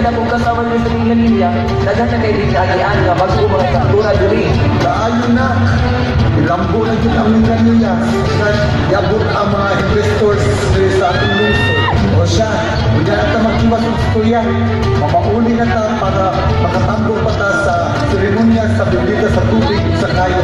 sa dakong kasaway sa Minglanilla, daghan na kay ginagian nga bag-o mga struktura diri. Kaayo na, ilambo na jud ang Minglanilla. Yabot ang mga investors diri sa atong lungsod. O siya, hindi na ta magkiwas og istorya. Mamauli na ta para makatambong pa ta sa seremonya sa bendita sa tubig sa kayo.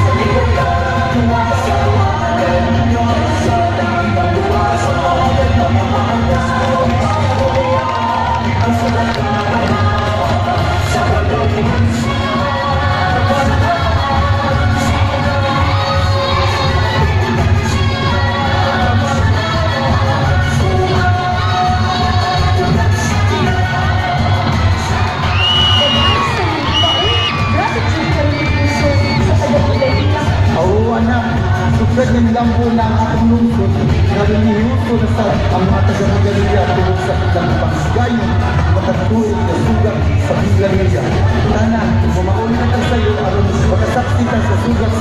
Sa likod ng kasamaan, pero ang palusot. Pagpapakandaan, huli na ka, puso ba't sa ilubog na? Sa likod ng kasamaan, Gratitude kami puso sa taga-Pilipinas. Oo anak, sugad ng lambo na ang atong lungsod, nga relihiyoso na sa ang mga taga-Minglanilla tungod sa ilang panghigayon makatuig na sugat sa Minglanilla. Tana, mumauli na ta sayo aron makasaksi ta sa sugat.